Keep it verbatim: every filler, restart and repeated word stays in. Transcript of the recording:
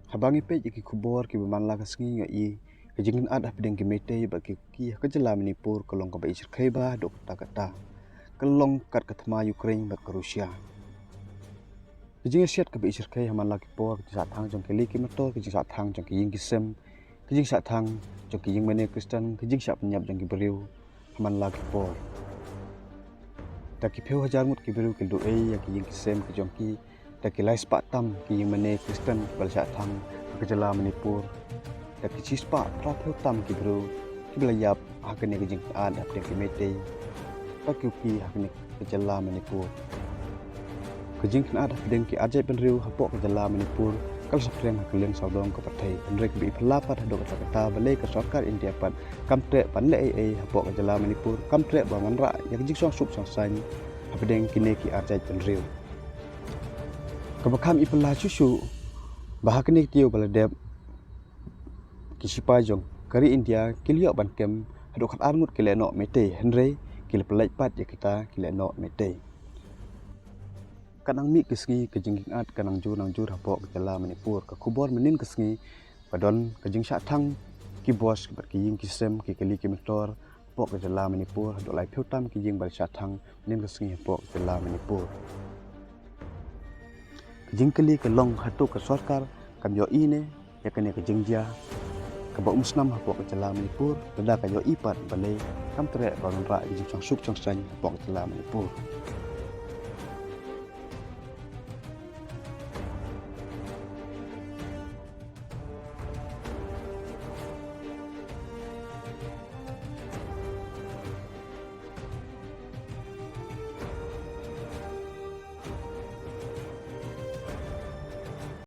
Haba ngi peit ïa ki khubor kiba man la ka sngi ngi ïohi ka jingkynad hapdeng ki Meitei bad ki Kuki ha ka jylla Manipur ka long kaba i shyrkhei bha haduh katta katta. Ka long kat ka thma Ukraine bad ka Russia. Ka jingïasiat kaba i shyrkhei ha man la ki por, ka jingshah thang jong ki kali ki motor, ka jingshah thang jong ki ïing ki sem, ka jingshah thang jong ki ïing mane Khristan, ka jingshah pynïap jong ki briew ha man la ki por. Da ki phew hajar ngut ki briew ki la duh ei ïa ki ïing ki sem ki jong ki, da ki lai spah tam ki ïing mane Khristan kiba la shah thang ha ka jylla Manipur, da ki shi spah phra phew tam ki briew kiba la ïap ha kane ka jingkynad hapdeng ki Meitei bad ki Kuki ha kane ka jylla Manipur. Ka jingkynad hapdeng ki arjait bynriew hapoh ka jylla Manipur ka la saphriang ha kylleng sawdong ka pyrthei, hynrei kaba i phylla pat haduh katta katta balei ka sorkar India pat kam treh ban leh ei ei hapoh ka jylla Manipur, kam treh ban wanrah ïa ka jingshongsuk shongsaiñ hapdeng kine ki arjait bynriew. Kaba kham i phylla shuh shuh ba ha kane ka taïew ba la dep, ki shipai jong ka ri India ki la ïoh ban kem haduh khatar ngut ki lehnoh Meitei, hynrei ki la pynlait pat ïa kita ki lehnoh Meitei. Ka nang mih ka sngi ka jingkynad ka nang jur nang jur hapoh ka jylla Manipur. Ka khubor mynnin ka sngi ba don ka jingshah thang ki bus bad ki ïing ki sem, ki kali ki motor hapoh ka jylla Manipur, haduh lai phew tam ki ïing ba la shah thang mynnin ka sngi hapoh ka jylla Manipur. Ka jingkylli ka long hato ka sorkar kam ïohi ne ïa kane ka jingjia kaba um snam hapoh ka jylla Manipur, lada ka ïohi pat balei kam treh ban wanrah ïa ka jingshongsuk shongsaiñ hapoh ka jylla Manipur.